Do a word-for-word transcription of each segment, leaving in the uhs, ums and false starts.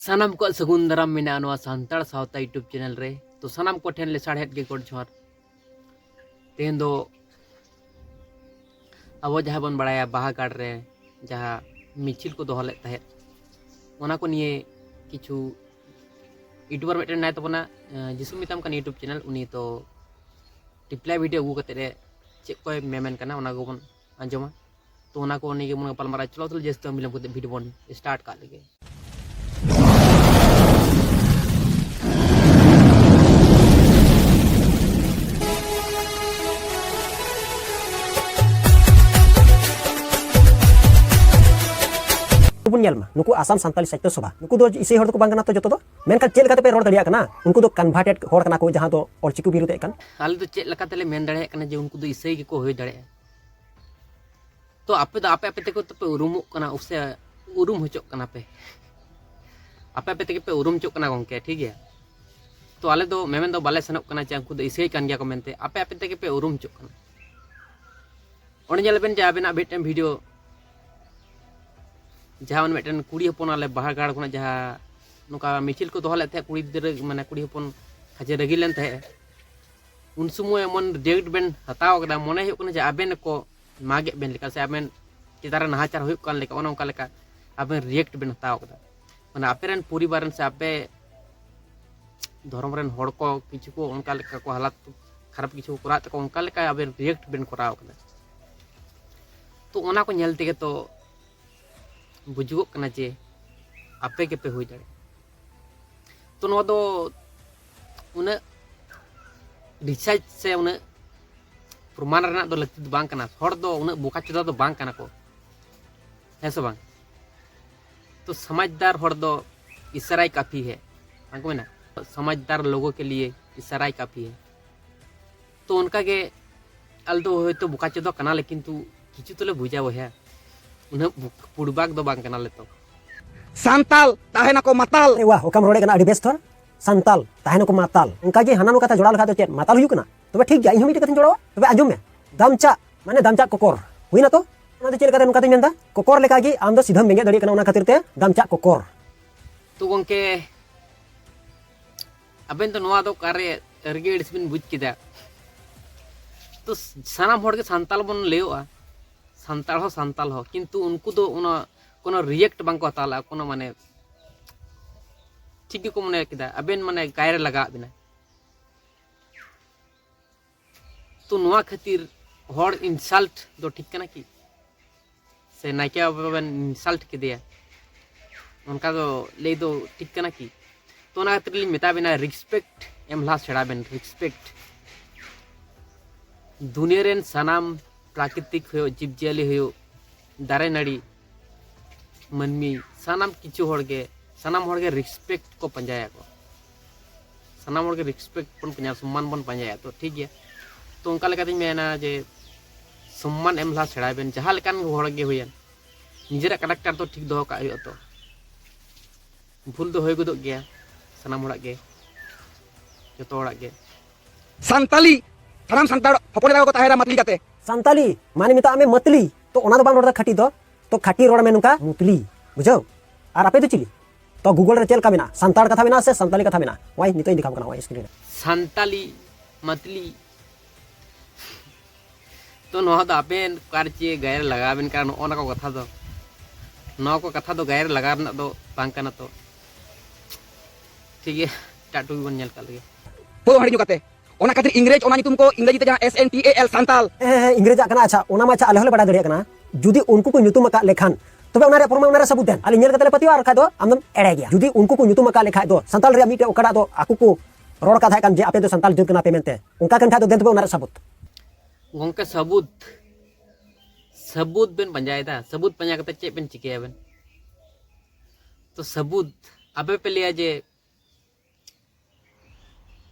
ᱥᱟᱱᱟᱢ ᱠᱚᱣᱟᱜ ᱥᱟᱹᱜᱩᱱ ᱫᱟᱨᱟᱢ ᱢᱮᱱᱟᱜᱼᱟ ᱱᱚᱣᱟ ᱥᱟᱱᱛᱟᱲ ᱥᱟᱶᱛᱟ YouTube ᱪᱮᱱᱮᱞ ᱨᱮ᱾ ᱛᱚ ᱥᱟᱱᱟᱢ ᱠᱚᱴᱷᱮᱱ ᱞᱮᱥᱟᱲᱦᱮᱫ ᱜᱮ ᱜᱚᱰ ᱡᱚᱦᱟᱨ᱾ ᱛᱮᱦᱮᱧ ᱫᱚ ᱟᱵᱚ ᱡᱟᱦᱟᱸ ᱵᱚᱱ ᱵᱟᱲᱟᱭᱟ ᱵᱟᱦᱟ ᱜᱟᱲ ᱨᱮ ᱡᱟᱦᱟᱸ ᱢᱤᱪᱷᱤᱞ ᱠᱚ ᱫᱚᱦᱚ ᱞᱮᱫ ᱛᱟᱦᱮᱸᱫ, ᱚᱱᱟ ᱠᱚ ᱱᱤᱭᱮ ᱠᱤᱪᱷᱩ YouTuber ᱢᱤᱫᱴᱮᱱ ᱢᱮᱱᱟᱭ ᱛᱟᱵᱚᱱᱟ, ᱟᱸ, ᱡᱤᱥᱩ ᱢᱮᱛᱟᱢ ᱠᱟᱱ YouTube ᱪᱮᱱᱮᱞ, ᱩᱱᱤ ᱛᱚ ᱨᱤᱯᱞᱟᱭ ᱵᱷᱤᱰᱤᱭᱳ ᱟᱹᱜᱩ ᱠᱟᱛᱮᱫ ᱮ ᱪᱮᱫ ᱠᱚᱭ ᱢᱮᱢᱮᱱ ᱠᱟᱱᱟ ᱚᱱᱟ ᱠᱚᱵᱚᱱ ᱟᱸᱡᱚᱢᱟ᱾ ᱛᱚ ᱚᱱᱟ ᱠᱚ ᱱᱤᱭᱮ ᱜᱮᱵᱚᱱ ᱜᱟᱯᱟᱞᱢᱟᱨᱟᱣᱟ᱾ ᱪᱚᱞᱚ ᱛᱟᱦᱞᱮ ᱡᱟᱹᱥᱛᱤ ᱵᱟᱝ ᱵᱤᱞᱚᱢ ᱠᱟᱛᱮ ᱵᱷᱤᱰᱤᱭᱳ ᱵᱚᱱ ᱥᱴᱟᱨᱴ ᱠᱟᱜ ᱞᱮᱜᱮ᱾ ᱵᱚᱱ ᱧᱮᱞ ᱢᱟ, ᱱᱩᱠᱩ ᱟᱥᱟᱢ ᱥᱟᱱᱛᱟᱞᱤ ᱥᱟᱦᱤᱛᱛᱚ ᱥᱚᱵᱷᱟ, ᱱᱩᱠᱩ ᱫᱚ ᱤᱥᱟᱹᱭ ᱦᱚᱲ ᱫᱚᱠᱚ ᱵᱟᱝ ᱠᱟᱱᱟ ᱛᱚ ᱡᱚᱛᱚ ᱫᱚ? ᱢᱮᱱᱠᱷᱟᱱ ᱪᱮᱫ ᱞᱮᱠᱟᱛᱮ ᱯᱮ ᱨᱚᱲ ᱫᱟᱲᱮᱭᱟᱜ ᱠᱟᱱᱟ? ᱩᱱᱠᱩ ᱫᱚ ᱠᱚᱱᱵᱷᱟᱨᱴᱮᱰ ᱦᱚᱲ ᱠᱟᱱᱟ ᱠᱚ, ᱡᱟᱦᱟᱸ ᱫᱚ ᱚᱞᱪᱤᱠᱤ ᱠᱚ ᱵᱤᱨᱳᱫᱮᱫ ᱠᱟᱱ᱾ ᱟᱞᱮ ᱫᱚ ᱪᱮᱫ ᱞᱮᱠᱟ ᱛᱮᱞᱮ ᱢᱮᱱ ᱫᱟᱲᱮᱭᱟᱜ ᱠᱟᱱᱟ ᱡᱮ ᱩᱱᱠᱩ ᱫᱚ ᱤᱥᱟᱹᱭ ᱜᱮᱠᱚ ᱦᱩᱭ ᱫᱟᱲᱮᱭᱟᱜᱼᱟ? ᱛᱚ ᱟᱯᱮ ᱫᱚ ᱟᱯᱮ ᱟᱯᱮ ᱛᱮᱠᱚ ᱛᱚᱯᱮ ᱩᱨᱩᱢᱚᱜ ᱠᱟᱱᱟ, ᱥᱮ ᱩᱨᱩᱢ ᱦᱚᱪᱚᱜ ᱠᱟᱱᱟ ᱯᱮ? ᱟᱯᱮ ᱟᱯᱮ ᱛᱮᱜᱮ ᱯᱮ ᱩᱨᱩᱢ ᱦᱚᱪᱚᱜ ᱠᱟᱱᱟ ᱜᱚᱢᱠᱮ, ᱴᱷᱤᱠ ᱜᱮᱭᱟ? ᱛᱚ ᱟᱞᱮ ᱫᱚ ᱢᱮᱢᱮᱱ ᱫᱚ ᱵᱟᱞᱮ ᱥᱮᱱᱚᱜ ᱠᱟᱱᱟ ᱡᱮ ᱩᱱᱠᱩ ᱫᱚ ᱤᱥᱟᱹᱭ ᱠᱟᱱ ᱜᱮᱭᱟ ᱠᱚ ᱢᱮᱱᱛᱮ, ᱟᱯᱮ ᱟᱯᱮ ᱛᱮᱜᱮ ᱯᱮ ᱩᱨᱩᱢ ᱦᱚᱪᱚᱜ ᱠᱟᱱᱟ᱾ ᱚᱸᱰᱮ ᱧᱮᱞ ᱵᱮᱱ ᱡᱮ ᱟᱵᱮᱱᱟᱜ ᱢᱤᱫᱴᱮᱱ ᱵᱷᱤᱰᱤᱭᱳ, ᱡᱟᱦᱟᱸ ᱚᱱᱟ ᱢᱤᱫᱴᱮᱱ ᱠᱩᱲᱤ ᱦᱚᱯᱚᱱ ᱟᱞᱮ ᱵᱟᱦᱟ ᱜᱟᱲ ᱠᱷᱚᱱᱟᱜ ᱡᱟᱦᱟᱸ ᱱᱚᱝᱠᱟ ᱢᱤᱪᱷᱤᱞ ᱠᱚ ᱫᱚᱦᱚ ᱞᱮᱫ ᱛᱟᱦᱮᱸᱫ, ᱠᱩᱲᱤ ᱜᱤᱫᱽᱨᱟᱹ ᱢᱟᱱᱮ ᱠᱩᱲᱤ ᱦᱚᱯᱚᱱ ᱠᱷᱟᱪᱮ ᱨᱟᱹᱜᱤ ᱞᱮᱱ ᱛᱟᱦᱮᱸᱫ, ᱩᱱ ᱥᱚᱢᱚᱭ ᱮᱢᱚᱱ ᱨᱤᱭᱮᱠᱴ ᱵᱮᱱ ᱦᱟᱛᱟᱣ ᱠᱮᱫᱟ, ᱢᱚᱱᱮ ᱦᱩᱭᱩᱜ ᱠᱟᱱᱟ ᱡᱮ ᱟᱵᱮᱱ ᱠᱚ ᱢᱟᱜᱮᱫ ᱵᱮᱱ ᱞᱮᱠᱟ, ᱥᱮ ᱟᱵᱮᱱ ᱪᱮᱛᱟᱱ ᱨᱮ ᱱᱟᱦᱟᱪᱟᱨ ᱦᱩᱭᱩᱜ ᱠᱟᱱ ᱞᱮᱠᱟ, ᱚᱱᱮ ᱚᱱᱠᱟ ᱞᱮᱠᱟ ᱟᱵᱮᱱ ᱨᱤᱭᱮᱠᱴ ᱵᱮᱱ ᱦᱟᱛᱟᱣ ᱠᱮᱫᱟ᱾ ᱢᱟᱱᱮ ᱟᱯᱮ ᱨᱮᱱ ᱯᱚᱨᱤᱵᱟᱨ ᱨᱮᱱ ᱥᱮ ᱟᱯᱮ ᱫᱷᱚᱨᱚᱢ ᱨᱮᱱ ᱦᱚᱲ ᱠᱚ ᱠᱤᱪᱷᱩ ᱠᱚ ᱚᱱᱠᱟ ᱞᱮᱠᱟ ᱠᱚ ᱦᱟᱞᱟᱛ ᱠᱷᱟᱨᱟᱯ ᱠᱤᱪᱷᱩ ᱠᱚ ᱠᱚᱨᱟᱣᱮᱫ ᱛᱟᱠᱚᱣᱟ, ᱚᱱᱠᱟ ᱞᱮᱠᱟ ᱟᱵᱮᱱ ᱨᱤᱭᱮᱠᱴ ᱵᱮᱱ ᱠᱚᱨᱟᱣ ᱠᱟᱫᱟ᱾ ᱛᱚ ᱚᱱᱟ ᱠᱚ ᱧᱮᱞ ᱛᱮᱜᱮ ᱛᱚ ᱵᱩᱡᱩᱜᱚᱜ ᱠᱟᱱᱟ ᱡᱮ ᱟᱯᱮ ᱜᱮᱯᱮ ᱦᱩᱭ ᱫᱟᱲᱮᱭᱟᱜᱼᱟ᱾ ᱛᱚ ᱱᱚᱣᱟ ᱫᱚ ᱩᱱᱟᱹᱜ ᱨᱤᱥᱟᱨᱪ ᱥᱮ ᱩᱱᱟᱹᱜ ᱯᱨᱚᱢᱟᱱ ᱨᱮᱱᱟᱜ ᱫᱚ ᱞᱟᱹᱠᱛᱤ ᱫᱚ ᱵᱟᱝ ᱠᱟᱱᱟ᱾ ᱦᱚᱲ ᱫᱚ ᱩᱱᱟᱹᱜ ᱵᱚᱠᱟ ᱪᱚᱫᱟ ᱫᱚ ᱵᱟᱝ ᱠᱟᱱᱟ ᱠᱚ, ᱦᱮᱸ ᱥᱮ ᱵᱟᱝ? ᱛᱚ ᱥᱚᱢᱟᱡᱽᱫᱟᱨ ᱦᱚᱲ ᱫᱚ ᱤᱥᱟᱨᱟᱭ ᱠᱟᱯᱷᱤ ᱦᱮ, ᱵᱟᱝ ᱠᱚ ᱢᱮᱱᱟ, ᱥᱚᱢᱟᱡᱽᱫᱟᱨ ᱞᱳᱜᱳ ᱠᱮ ᱞᱤᱭᱮ ᱤᱥᱟᱨᱟᱭ ᱠᱟᱯᱷᱤ ᱦᱮ᱾ ᱛᱚ ᱚᱱᱠᱟᱜᱮ ᱟᱞᱮ ᱫᱚ ᱦᱚᱭᱛᱳ ᱵᱚᱠᱟ ᱪᱚᱫᱟ ᱠᱟᱱᱟᱞᱮ, ᱠᱤᱱᱛᱩ ᱠᱤᱪᱷᱩ ᱛᱚᱞᱮ ᱵᱩᱡᱟ ᱵᱚᱭᱦᱟ, ᱩᱱᱟᱹᱜ ᱵᱩᱠ-, ᱯᱩᱲᱵᱟᱠ ᱫᱚ ᱵᱟᱝ ᱠᱟᱱᱟᱞᱮ ᱛᱚ᱾ ᱥᱟᱱᱛᱟᱞ ᱛᱟᱦᱮᱱᱟᱠᱚ ᱢᱟᱛᱟᱞ᱾ ᱮ ᱣᱟᱦ, ᱚᱠᱟᱢ ᱨᱚᱲᱮᱫ ᱠᱟᱱᱟ, ᱟᱹᱰᱤ ᱵᱮᱥ ᱛᱷᱚᱨ᱾ ᱥᱟᱱᱛᱟᱞ ᱛᱟᱦᱮᱱᱟᱠᱚ ᱢᱟᱛᱟᱞ, ᱚᱱᱠᱟ ᱜᱮ ᱦᱟᱱᱟ ᱱᱚᱣᱟ ᱠᱟᱛᱷᱟ ᱡᱚᱲᱟᱣ ᱞᱮᱠᱷᱟᱡ ᱫᱚ ᱪᱮᱫ ᱢᱟᱛᱟᱞ ᱦᱩᱭᱩᱜ ᱠᱟᱱᱟ? ᱛᱚᱵᱮ ᱴᱷᱤᱠ ᱜᱮᱭᱟ, ᱤᱧ ᱦᱚᱸ ᱢᱤᱫᱴᱮᱡ ᱠᱟᱛᱷᱟᱧ ᱡᱚᱲᱟᱣᱟ, ᱛᱚᱵᱮ ᱟᱸᱡᱚᱢ ᱢᱮ᱾ ᱫᱟᱢᱪᱟᱜ ᱢᱟᱱᱮ ᱫᱟᱢᱪᱟᱜ ᱠᱚᱠᱚᱨ ᱦᱩᱭᱱᱟ ᱛᱚ᱾ ᱚᱱᱟ ᱫᱚ ᱪᱮᱫ ᱞᱮᱠᱟᱛᱮ ᱱᱚᱝᱠᱟ ᱛᱮᱧ ᱢᱮᱱᱫᱟ? ᱠᱚᱠᱚᱨ ᱞᱮᱠᱟᱜᱮ ᱟᱢ ᱫᱚ ᱥᱤᱫᱷᱟᱹᱢ ᱵᱮᱸᱜᱮᱫ ᱫᱟᱲᱮᱭᱟᱜ ᱠᱟᱱᱟ, ᱚᱱᱟ ᱠᱷᱟᱹᱛᱤᱨ ᱛᱮ ᱫᱟᱢᱪᱟᱜ ᱠᱚᱠᱚᱨ᱾ ᱛᱚ ᱜᱚᱢᱠᱮ, ᱟᱵᱮᱱ ᱫᱚ ᱱᱚᱣᱟ ᱫᱚ ᱚᱠᱟᱨᱮ ᱟᱹᱨᱜᱤ ᱟᱹᱲᱤᱥ ᱵᱮᱱ ᱵᱩᱡᱽ ᱠᱮᱫᱟ? ᱛᱚ ᱥᱟᱱᱟᱢ ᱦᱚᱲ ᱜᱮ ᱥᱟᱱᱛᱟᱲ ᱵᱚᱱ ᱞᱟᱹᱭᱚᱜᱼᱟ, ᱥᱟᱱᱛᱟᱲ ᱦᱚᱸ ᱥᱟᱱᱛᱟᱲ ᱦᱚᱸ, ᱠᱤᱱᱛᱩ ᱩᱱᱠᱩ ᱫᱚ ᱚᱱᱟ ᱠᱳᱱᱳ ᱨᱤᱭᱮᱠᱴ ᱵᱟᱝᱠᱚ ᱦᱟᱛᱟᱣ ᱞᱮᱫᱼᱟ, ᱠᱳᱱᱳ ᱢᱟᱱᱮ ᱴᱷᱤᱠ ᱜᱮᱠᱚ ᱢᱚᱱᱮ ᱠᱮᱫᱟ ᱟᱵᱮᱱ ᱢᱟᱱᱮ ᱜᱟᱭ ᱨᱮ ᱞᱟᱜᱟᱣᱟᱫ ᱵᱮᱱᱟ᱾ ᱛᱚ ᱱᱚᱣᱟ ᱠᱷᱟᱹᱛᱤᱨ ᱦᱚᱲ ᱤᱱᱥᱟᱞᱴ ᱫᱚ ᱴᱷᱤᱠ ᱠᱟᱱᱟ ᱠᱤ? ᱥᱮ ᱱᱟᱭᱠᱮ ᱵᱟᱵᱟ ᱵᱮᱱ ᱤᱱᱥᱟᱞᱴ ᱠᱮᱫᱮᱭᱟ, ᱚᱱᱠᱟ ᱫᱚ ᱞᱟᱹᱭ ᱫᱚ ᱴᱷᱤᱠ ᱠᱟᱱᱟ ᱠᱤ? ᱛᱚ ᱚᱱᱟ ᱠᱷᱟᱹᱛᱤᱨ ᱞᱤᱧ ᱢᱮᱛᱟ ᱵᱮᱱᱟ, ᱨᱮᱥᱯᱮᱠᱴ ᱮᱢ ᱞᱟᱦᱟ ᱥᱮᱬᱟ ᱵᱮᱱ, ᱨᱮᱥᱯᱮᱠᱴ᱾ ᱫᱩᱱᱤᱭᱟᱹ ᱨᱮᱱ ᱥᱟᱱᱟᱢ ᱯᱨᱟᱠᱨᱤᱛᱤᱠ ᱦᱩᱭᱩᱜ, ᱡᱤᱵᱽᱼᱡᱤᱭᱟᱹᱞᱤ ᱦᱩᱭᱩᱜ, ᱫᱟᱨᱮ ᱱᱟᱹᱲᱤ, ᱢᱟᱹᱱᱢᱤ, ᱥᱟᱱᱟᱢ ᱠᱤᱪᱷᱩ ᱦᱚᱲ ᱜᱮ, ᱥᱟᱱᱟᱢ ᱦᱚᱲ ᱜᱮ ᱨᱮᱥᱯᱮᱠᱴ ᱠᱚ ᱯᱟᱸᱡᱟᱭᱟᱠᱚ᱾ ᱥᱟᱱᱟᱢ ᱦᱚᱲ ᱜᱮ ᱨᱮᱥᱯᱮᱠᱴ ᱵᱚᱱ ᱯᱟᱸᱡᱟᱭᱟ, ᱥᱚᱢᱢᱟᱱ ᱵᱚᱱ ᱯᱟᱸᱡᱟᱭᱟ᱾ ᱛᱚ ᱴᱷᱤᱠ ᱜᱮᱭᱟ, ᱛᱚ ᱚᱱᱠᱟ ᱞᱮᱠᱟᱛᱤᱧ ᱢᱮᱱᱟ ᱡᱮ ᱥᱚᱢᱢᱟᱱ ᱮᱢ ᱞᱟᱦᱟ ᱥᱮᱬᱟᱭ ᱵᱮᱱ, ᱡᱟᱦᱟᱸ ᱞᱮᱠᱟᱱ ᱦᱚᱲ ᱜᱮ ᱦᱩᱭᱮᱱ, ᱱᱤᱡᱮᱨᱟᱜ ᱠᱟᱨᱮᱠᱴᱟᱨ ᱫᱚ ᱴᱷᱤᱠ ᱫᱚᱦᱚ ᱠᱟᱜ ᱦᱩᱭᱩᱜᱼᱟ᱾ ᱛᱚ ᱵᱷᱩᱞ ᱫᱚ ᱦᱩᱭ ᱜᱚᱫᱚᱜ ᱜᱮᱭᱟ ᱥᱟᱱᱟᱢ ᱦᱚᱲᱟᱜ ᱜᱮ, ᱡᱚᱛᱚ ᱦᱚᱲᱟᱜ ᱜᱮ᱾ ᱥᱟᱱᱛᱟᱞᱤ, ᱥᱟᱱᱟᱢ ᱥᱟᱱᱛᱟᱲ ᱦᱚᱯᱚᱱ ᱮᱨᱟ ᱠᱚ ᱛᱟᱦᱮᱸ ᱮᱨᱟ ᱢᱟᱛᱞᱤ ᱠᱟᱛᱮ᱾ ᱥᱟᱱᱛᱟᱞᱤ ᱢᱟᱱᱮ ᱢᱮᱛᱟᱜ ᱢᱮ ᱢᱟᱛᱞᱤ, ᱛᱚ ᱚᱱᱟ ᱫᱚ ᱵᱟᱢ ᱨᱚᱲ ᱫᱟ ᱠᱷᱟᱹᱴᱤ ᱫᱚ, ᱛᱚ ᱠᱷᱟᱹᱴᱤ ᱨᱚᱲ ᱢᱮ ᱱᱚᱝᱠᱟ ᱢᱩᱛᱞᱤ, ᱵᱩᱡᱷᱟᱹᱣ? ᱟᱨ ᱟᱯᱮ ᱫᱚ ᱪᱤᱞᱤ? ᱛᱚ ᱜᱩᱜᱚᱞ ᱨᱮ ᱪᱮᱫ ᱞᱮᱠᱟ ᱢᱮᱱᱟᱜᱼᱟ, ᱥᱟᱱᱛᱟᱲ ᱠᱟᱛᱷᱟ ᱢᱮᱱᱟᱜᱼᱟ ᱥᱮ ᱥᱟᱱᱛᱟᱞᱤ ᱠᱟᱛᱷᱟ ᱢᱮᱱᱟᱜᱼᱟ? ᱱᱚᱜᱼᱚᱭ ᱱᱤᱛᱚᱜ ᱤᱧ ᱫᱮᱠᱷᱟᱣ ᱠᱟᱱᱟ, ᱱᱚᱜᱼᱚᱭ ᱥᱠᱨᱤᱱ ᱨᱮ᱾ ᱥᱟᱱᱛᱟᱞᱤ ᱢᱟᱛᱞᱤ᱾ ᱛᱚ ᱱᱚᱣᱟ ᱫᱚ ᱟᱵᱮᱱ ᱚᱠᱟᱨᱮ ᱪᱮᱫ ᱜᱟᱭᱮ ᱨᱮ ᱞᱟᱜᱟᱣ ᱟᱵᱮᱱ ᱠᱟᱱᱟ, ᱱᱚᱜᱼᱚ ᱱᱟ ᱠᱚ ᱠᱟᱛᱷᱟ ᱫᱚ, ᱱᱚᱣᱟ ᱠᱚ ᱠᱟᱛᱷᱟ ᱫᱚ ᱜᱟᱭᱮ ᱨᱮ ᱞᱟᱜᱟᱣ ᱨᱮᱱᱟᱜ ᱫᱚ ᱵᱟᱝ ᱠᱟᱱᱟ᱾ ᱛᱚ ᱴᱷᱤᱠ ᱜᱮᱭᱟ, ᱮᱴᱟᱜ ᱴᱚᱯᱤᱠ ᱵᱚᱱ ᱧᱮᱞ ᱠᱟᱜ ᱞᱮᱜᱮ᱾ ᱯᱟᱹᱣ ᱦᱟᱺᱰᱤ ᱧᱩ ᱠᱟᱛᱮ᱾ ᱚᱱᱟ ᱠᱷᱟᱹᱛᱤᱨ ᱤᱝᱨᱮᱡᱽ ᱚᱱᱟ ᱧᱩᱛᱩᱢ ᱠᱚ ᱤᱝᱨᱮᱡᱤ ᱛᱮ ᱡᱟᱦᱟᱸ S N T A L Santal. ᱦᱮᱸ ᱦᱮᱸ ᱦᱮᱸ, ᱤᱝᱨᱮᱡᱟᱜ ᱠᱟᱱᱟ᱾ ᱟᱪᱪᱷᱟ, ᱚᱱᱟ ᱢᱟ ᱟᱪᱪᱷᱟ, ᱟᱞᱮ ᱦᱚᱸᱞᱮ ᱵᱟᱲᱟᱭ ᱫᱟᱲᱮᱭᱟᱜ ᱠᱟᱱᱟ᱾ ᱡᱩᱫᱤ ᱩᱱᱠᱩ ᱠᱚ ᱧᱩᱛᱩᱢ ᱟᱠᱟᱫ ᱞᱮᱠᱷᱟᱱ, ᱛᱚᱵᱮ ᱚᱱᱟ ᱨᱮᱭᱟᱜ ᱯᱨᱚᱢᱟᱱ, ᱚᱱᱟ ᱨᱮᱭᱟᱜ ᱥᱟᱵᱩᱛ ᱫᱮᱱ᱾ ᱟᱞᱮ ᱧᱮᱞ ᱠᱟᱛᱮ ᱞᱮ ᱯᱟᱹᱛᱭᱟᱹᱣᱟ, ᱟᱨ ᱵᱟᱠᱷᱟᱡ ᱫᱚ ᱟᱢ ᱫᱚᱢ ᱮᱲᱮ ᱜᱮᱭᱟ᱾ ᱡᱩᱫᱤ ᱩᱱᱠᱩ ᱠᱚ ᱧᱩᱛᱩᱢ ᱟᱠᱟᱫ ᱞᱮᱠᱷᱟᱡ ᱫᱚ, ᱥᱟᱱᱛᱟᱞ ᱨᱮᱭᱟᱜ ᱢᱤᱫᱴᱮᱡ ᱚᱠᱟᱴᱟᱜ ᱫᱚ ᱟᱠᱚ ᱠᱚ ᱨᱚᱲ ᱠᱟᱛᱷᱟᱭ ᱠᱟᱱ ᱡᱮ ᱟᱯᱮ ᱫᱚ ᱥᱟᱱᱛᱟᱞ ᱡᱟᱹᱛ ᱠᱟᱱᱟ ᱯᱮ ᱢᱮᱱᱛᱮ, ᱚᱱᱠᱟ ᱠᱟᱱ ᱠᱷᱟᱡ ᱫᱚ ᱫᱮᱱ ᱛᱚᱵᱮ ᱚᱱᱟ ᱨᱮᱭᱟᱜ ᱥᱟᱵᱩᱛ᱾ ᱜᱚᱢᱠᱮ, ᱥᱟᱹᱵᱩᱛ, ᱥᱟᱹᱵᱩᱛ ᱵᱮᱱ ᱯᱟᱸᱡᱟᱭᱮᱫᱟ᱾ ᱥᱟᱹᱵᱩᱛ ᱯᱟᱸᱡᱟ ᱠᱟᱛᱮ ᱪᱮᱫ ᱵᱮᱱ ᱪᱤᱠᱟᱹᱭᱟᱵᱮᱱ? ᱛᱚ ᱥᱟᱹᱵᱩᱛ ᱟᱯᱮ ᱯᱮ ᱞᱟᱹᱭᱟ ᱡᱮ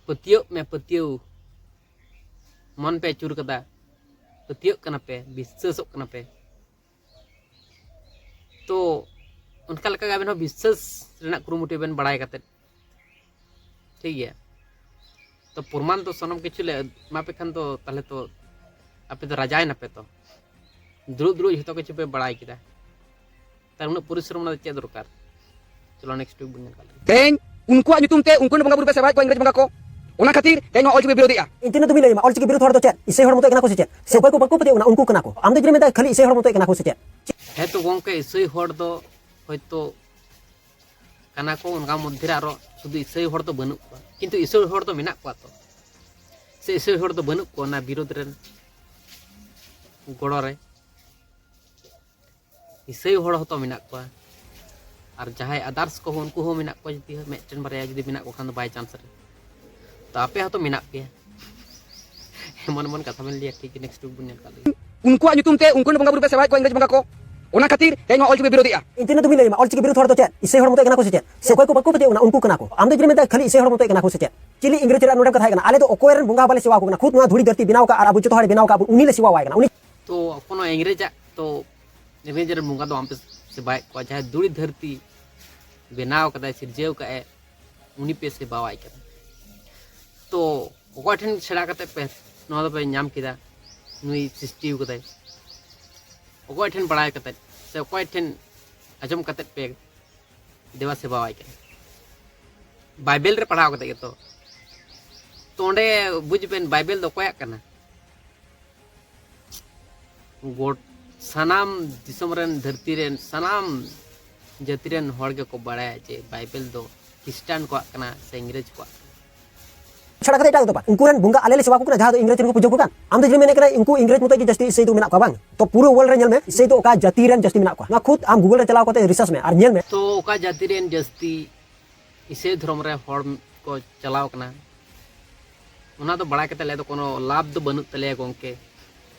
ᱯᱟᱹᱛᱭᱟᱹᱜ ᱢᱮ, ᱯᱟᱹᱛᱭᱟᱹᱣ᱾ ᱢᱚᱱ ᱯᱮ ᱟᱹᱪᱩᱨ ᱠᱟᱫᱟ, ᱯᱟᱹᱛᱭᱟᱹᱜ ᱠᱟᱱᱟ ᱯᱮ, ᱵᱤᱥᱥᱟᱹᱥᱚᱜ ᱠᱟᱱᱟ ᱯᱮ᱾ ᱛᱚ ᱚᱱᱠᱟ ᱞᱮᱠᱟ ᱜᱮ ᱟᱵᱮᱱ ᱦᱚᱸ ᱵᱤᱥᱥᱟᱹᱥ ᱨᱮᱱᱟᱜ ᱠᱩᱨᱩᱢᱩᱴᱩᱭ ᱵᱮᱱ ᱵᱟᱲᱟᱭ ᱠᱟᱛᱮᱫ, ᱴᱷᱤᱠ ᱜᱮᱭᱟ᱾ ᱛᱚ ᱯᱨᱚᱢᱟᱱ ᱫᱚ ᱥᱟᱱᱟᱢ ᱠᱤᱪᱷᱩ ᱞᱮ ᱮᱢᱟ ᱯᱮ ᱠᱷᱟᱱ ᱫᱚ, ᱛᱟᱦᱚᱞᱮ ᱛᱚ ᱟᱯᱮ ᱫᱚ ᱨᱟᱡᱟᱭ ᱱᱟᱯᱮ ᱛᱚ᱾ ᱫᱩᱲᱩᱵ ᱫᱩᱲᱩᱵ ᱡᱷᱚᱛᱚ ᱠᱤᱪᱷᱩ ᱯᱮ ᱵᱟᱲᱟᱭ ᱠᱮᱫᱟ, ᱛᱟᱦᱞᱮ ᱩᱱᱟᱹᱜ ᱯᱚᱨᱤᱥᱨᱚᱢ ᱨᱮᱱᱟᱜ ᱫᱚ ᱪᱮᱫ ᱫᱚᱨᱠᱟᱨ? ᱪᱚᱞᱚ, next week ᱵᱚᱱ ᱧᱮᱞ ᱠᱟᱜ ᱞᱮᱜᱮ᱾ ᱛᱮᱦᱮᱧ ᱩᱱᱠᱩᱣᱟᱜ ᱧᱩᱛᱩᱢ ᱛᱮ ᱩᱱᱠᱩ ᱨᱮᱱ ᱵᱚᱸᱜᱟ ᱵᱩᱨᱩ ᱯᱮ ᱥᱮᱵᱟᱭᱮᱫ ᱠᱚᱣᱟ, ᱤᱝᱨᱮᱡᱽ ᱵᱚᱸᱜᱟ ᱠᱚ, ᱚᱱᱟ ᱠᱷᱟᱹᱛᱤᱨ ᱛᱮᱦᱮᱧ ᱱᱚᱣᱟ ᱚᱞᱪᱤᱠᱤ ᱵᱤᱨᱳᱫᱷᱤᱜᱼᱟ᱾ ᱤᱧ ᱛᱤᱱᱟᱹᱜ ᱫᱚᱢᱤᱧ ᱞᱟᱹᱭ ᱟᱢᱟ, ᱚᱞᱪᱤᱠᱤ ᱵᱤᱨᱳᱫᱷ ᱦᱚᱲ ᱫᱚ ᱪᱮᱫ? ᱤᱥᱟᱹᱭ ᱦᱚᱲ ᱢᱚᱛᱚ ᱠᱟᱱᱟ ᱠᱚ ᱥᱮ ᱪᱮᱫ? ᱥᱮ ᱚᱠᱚᱭ ᱠᱚ ᱵᱟᱠᱚ ᱯᱟᱹᱛᱭᱟᱹᱜ ᱠᱟᱱᱟ, ᱩᱱᱠᱩ ᱠᱟᱱᱟ ᱠᱚ᱾ ᱟᱢ ᱫᱚ ᱡᱩᱫᱤᱢ ᱢᱮᱱᱫᱟ ᱠᱷᱟᱹᱞᱤ ᱤᱥᱟᱹᱭ ᱦᱚᱲ ᱢᱚᱛᱚ ᱠᱟᱱᱟ ᱠᱚ ᱥᱮ ᱪᱮᱫ? ᱦᱮᱸ ᱛᱚ ᱜᱚᱝᱠᱮ, ᱤᱥᱟᱹᱭ ᱦᱚᱲ ᱫᱚ ᱦᱚᱭᱛᱚ ᱠᱟᱱᱟ ᱠᱚ, ᱚᱱᱠᱟ ᱢᱚᱫᱽᱫᱷᱮ ᱨᱮ ᱟᱨᱚ ᱥᱩᱫᱷᱩ ᱤᱥᱟᱹᱭ ᱦᱚᱲ ᱫᱚ ᱵᱟᱹᱱᱩᱜ ᱠᱚᱣᱟ, ᱠᱤᱱᱛᱩ ᱤᱥᱟᱹᱭ ᱦᱚᱲ ᱫᱚ ᱢᱮᱱᱟᱜ ᱠᱚᱣᱟ ᱛᱚ᱾ ᱥᱮ ᱤᱥᱟᱹᱭ ᱦᱚᱲ ᱫᱚ ᱵᱟᱹᱱᱩᱜ ᱠᱚᱣᱟ ᱚᱱᱟ ᱵᱤᱨᱳᱫᱷ ᱨᱮᱱ ᱜᱚᱲᱚ ᱨᱮ? ᱤᱥᱟᱹᱭ ᱦᱚᱲ ᱦᱚᱸᱛᱚ ᱢᱮᱱᱟᱜ ᱠᱚᱣᱟ᱾ ᱟᱨ ᱡᱟᱦᱟᱸᱭ others ᱠᱚᱦᱚᱸ, ᱩᱱᱠᱩ ᱦᱚᱸ ᱢᱮᱱᱟᱜ ᱠᱚᱣᱟ, ᱡᱩᱫᱤ ᱢᱤᱫᱴᱮᱱ ᱵᱟᱨᱭᱟ ᱡᱩᱫᱤ ᱢᱮᱱᱟᱜ ᱠᱚ ᱠᱷᱟᱱ ᱫᱚ by chance ᱨᱮ, ᱛᱚ ᱟᱯᱮ ᱦᱚᱸᱛᱚ ᱢᱮᱱᱟᱜ ᱯᱮᱭᱟ᱾ ᱮᱢᱚᱱ ᱮᱢᱚᱱ ᱠᱟᱛᱷᱟ ᱵᱮᱱ ᱞᱟᱹᱭᱟ, ᱴᱷᱤᱠ ᱜᱮ, next week ᱵᱚᱱ ᱧᱮᱞ ᱠᱟᱜ ᱞᱮᱜᱮ᱾ ᱩᱱᱠᱩᱣᱟᱜ ᱧᱩᱛᱩᱢ ᱛᱮ ᱩᱱᱠᱩ ᱨᱮᱱ ᱵᱚᱸᱜᱟ ᱵᱩᱨᱩ ᱯᱮ ᱥᱮᱵᱟᱭᱮᱫ ᱠᱚᱣᱟ, ᱤᱝᱨᱮᱡᱽ ᱵᱚᱸᱜᱟ ᱠᱚ, ᱚᱱᱟ ᱠᱷᱟᱹᱛᱤᱨ ᱛᱮᱦᱮᱧ ᱱᱚᱣᱟ ᱚᱞᱪᱤᱠᱤ ᱯᱮ ᱵᱤᱨᱳᱫᱷᱮᱜᱼᱟ᱾ ᱤᱧ ᱛᱤᱱᱟᱹᱜ ᱫᱚᱢᱤᱧ ᱞᱟᱹᱭ ᱟᱢᱟ, ᱚᱞᱪᱤᱠᱤ ᱵᱤᱨᱳᱫᱷ ᱦᱚᱲ ᱫᱚ ᱪᱮᱫ? ᱤᱥᱟᱹᱭ ᱦᱚᱲ ᱢᱚᱛᱚ ᱠᱟᱱᱟ ᱠᱚ ᱥᱮ ᱪᱮᱫ? ᱥᱮ ᱚᱠᱚᱭ ᱠᱚ ᱵᱟᱠᱚ ᱯᱟᱹᱛᱭᱟᱹᱜ ᱠᱟᱱᱟ, ᱩᱱᱠᱩ ᱠᱟᱱᱟ ᱠᱚ᱾ ᱟᱢ ᱫᱚ ᱡᱩᱫᱤᱢ ᱢᱮᱱᱫᱟ ᱠᱷᱟᱹᱞᱤ ᱤᱥᱟᱹᱭ ᱦᱚᱲ ᱢᱚᱛᱚ ᱠᱟᱱᱟ ᱠᱚ ᱥᱮ ᱪᱮᱫ? ᱪᱤᱞᱤ ᱤᱝᱨᱮᱡᱽ ᱨᱮᱱᱟᱜ ᱱᱚᱰᱮ ᱠᱟᱛᱷᱟ ᱦᱮᱡ ᱠᱟᱱᱟ, ᱟᱞᱮ ᱫᱚ ᱚᱠᱚᱭ ᱨᱮᱱ ᱵᱚᱸᱜᱟ ᱦᱚᱸ ᱵᱟᱞᱮ ᱥᱮᱵᱟ ᱟᱠᱚ ᱠᱟᱱᱟ, ᱠᱷᱩᱫ ᱱᱚᱣᱟ ᱫᱷᱩᱲᱤ ᱫᱷᱟᱹᱨᱛᱤ ᱵᱮᱱᱟᱣ ᱟᱠᱟᱫ ᱟᱨ ᱟᱵᱚ ᱡᱚᱛᱚ ᱦᱚᱲᱮ ᱵᱮᱱᱟᱣ ᱟᱠᱟᱫ ᱵᱚᱱ, ᱩᱱᱤ ᱞᱮ ᱥᱮᱵᱟᱣᱟᱭ ᱠᱟᱱᱟ, ᱩᱱᱤ ᱛᱚ ᱠᱳᱱᱳ ᱤᱝᱨᱮᱡᱟᱜ ᱛᱚ, ᱤᱝᱨᱮᱡᱽ ᱨᱮᱱ ᱵᱚᱸᱜᱟ ᱫᱚ ᱵᱟᱝᱯᱮ ᱥᱮᱵᱟᱭᱮᱫ ᱠᱚᱣᱟ᱾ ᱡᱟᱦᱟᱸᱭ ᱫᱷᱩᱲᱤ ᱫᱷᱟᱹᱨᱛᱤ ᱵᱮᱱᱟᱣ ᱠᱟᱫᱟᱭ, ᱥᱤᱨᱡᱟᱹᱣ ᱠᱟᱜᱼᱟᱭ, ᱩᱱᱤ ᱯᱮ ᱥᱮᱵᱟᱣᱟᱭ ᱠᱟᱱᱟ᱾ ᱛᱚ ᱚᱠᱚᱭ ᱴᱷᱮᱱ ᱥᱮᱬᱟ ᱠᱟᱛᱮ ᱯᱮ ᱱᱚᱣᱟ ᱫᱚᱯᱮ ᱧᱟᱢ ᱠᱮᱫᱟ, ᱱᱩᱭ ᱥᱨᱤᱥᱴᱤ ᱠᱟᱫᱟᱭ? ᱚᱠᱚᱭ ᱴᱷᱮᱱ ᱵᱟᱲᱟᱭ ᱠᱟᱛᱮ ᱥᱮ ᱚᱠᱚᱭ ᱴᱷᱮᱱ ᱟᱸᱡᱚᱢ ᱠᱟᱛᱮ ᱯᱮ ᱫᱮᱵᱟ ᱥᱮᱵᱟᱣᱟᱭ ᱠᱟᱱᱟ? ᱵᱟᱭᱵᱮᱞ ᱨᱮ ᱯᱟᱲᱦᱟᱣ ᱠᱟᱛᱮ ᱜᱮᱛᱚ᱾ ᱛᱚ ᱚᱸᱰᱮ ᱵᱩᱡᱽ ᱵᱮᱱ, ᱵᱟᱭᱵᱮᱞ ᱫᱚ ᱚᱠᱚᱭᱟᱜ ᱠᱟᱱᱟ? ᱜᱚᱴ ᱥᱟᱱᱟᱢ ᱫᱤᱥᱚᱢ ᱨᱮᱱ, ᱫᱷᱟᱹᱨᱛᱤ ᱨᱮᱱ ᱥᱟᱱᱟᱢ ᱡᱟᱹᱛᱤ ᱨᱮᱱ ᱦᱚᱲ ᱜᱮᱠᱚ ᱵᱟᱲᱟᱭᱟ ᱡᱮ ᱵᱟᱭᱵᱮᱞ ᱫᱚ ᱠᱷᱨᱤᱥᱴᱟᱱ ᱠᱚᱣᱟᱜ ᱠᱟᱱᱟ ᱥᱮ ᱤᱝᱨᱮᱡᱽ ᱠᱚᱣᱟᱜ ᱠᱟᱱᱟ᱾ ᱪᱷᱟᱲᱟ ᱠᱟᱛᱮ ᱮᱴᱟᱜ ᱫᱚ ᱵᱟᱝ᱾ ᱩᱱᱠᱩ ᱨᱮᱱ ᱵᱚᱸᱜᱟ ᱟᱞᱮ ᱞᱮ ᱥᱮᱵᱟ ᱠᱚ ᱠᱟᱱᱟ, ᱡᱟᱦᱟᱸ ᱫᱚ ᱤᱝᱨᱮᱡᱽ ᱨᱮᱱ ᱠᱚ ᱯᱩᱡᱟᱹ ᱠᱚ ᱠᱟᱱ᱾ ᱟᱢ ᱫᱚ ᱡᱩᱫᱤᱢ ᱢᱮᱱᱮᱫ ᱠᱟᱱᱟ ᱩᱱᱠᱩ ᱤᱝᱨᱮᱡᱽ ᱢᱚᱛᱚᱡ ᱜᱮ ᱡᱟᱹᱥᱛᱤ ᱤᱥᱟᱹᱭ ᱫᱚ ᱢᱮᱱᱟᱜ ᱠᱚᱣᱟ, ᱵᱟᱝ? ᱛᱚ ᱯᱩᱨᱟᱹ world ᱨᱮ ᱧᱮᱞ ᱢᱮ, ᱤᱥᱟᱹᱭ ᱫᱚ ᱚᱠᱟ ᱡᱟᱹᱛᱤ ᱨᱮᱱ ᱡᱟᱹᱥᱛᱤ ᱢᱮᱱᱟᱜ ᱠᱚᱣᱟ᱾ ᱱᱚᱣᱟ ᱠᱷᱩᱫ ᱟᱢ Google ᱨᱮ ᱪᱟᱞᱟᱣ ᱠᱟᱛᱮ research ᱢᱮ ᱟᱨ ᱧᱮᱞ ᱢᱮ᱾ ᱛᱚ ᱚᱠᱟ ᱡᱟᱹᱛᱤ ᱨᱮᱱ ᱡᱟᱹᱥᱛᱤ ᱤᱥᱟᱹᱭ ᱫᱷᱚᱨᱚᱢ ᱨᱮ ᱦᱚᱲ ᱠᱚ ᱪᱟᱞᱟᱣ ᱠᱟᱱᱟ, ᱚᱱᱟ ᱫᱚ ᱵᱟᱲᱟᱭ ᱠᱟᱛᱮ ᱟᱞᱮ ᱫᱚ ᱠᱳᱱᱳ ᱞᱟᱵᱷ ᱫᱚ ᱵᱟᱹᱱᱩᱜ ᱛᱟᱞᱮᱭᱟ ᱜᱚᱢᱠᱮ᱾